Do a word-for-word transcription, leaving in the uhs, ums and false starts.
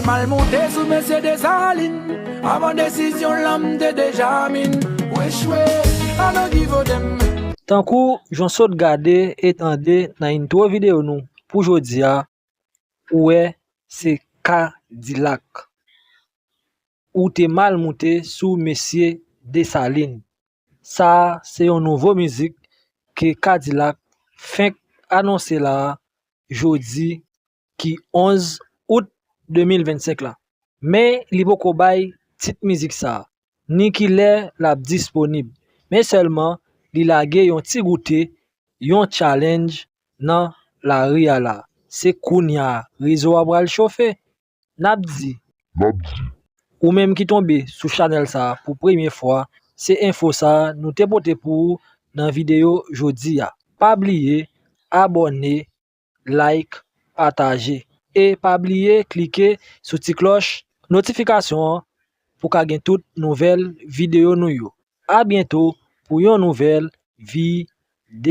M al monte sou mesye Desalin, avan desizyon l lan m te deja min. Wesh we, I don't give a damn. Tankou jan w sot gade e tande nan entwo videyo nou pou jodi a, ou wè se Kadilak. Ou te mal moute sou mesye Desalin. Sa a se yon nouvo mizik ke Kadilak fenk anonse la a, jodi ki onz out de mil vennsenk la. Men li poko bay tit mizik sa a, ni kilè l ap disponib. Men sèlman li lage yon ti goute, yon challenge nan lari a la. Se kounye a rezo a pral chofe. N ap di, ou menm ki tonbe sou chanèl sa a pou premye fwa, se enfo sa a nou te pote pou ou nan videyo jodi a. Pa bliye abòne, like, pataje. E pa bliye klike sou ti klòch notifikasyon an pou ka gen tout nouvèl videyo nou yo. A byento pou yon nouvèl videyo.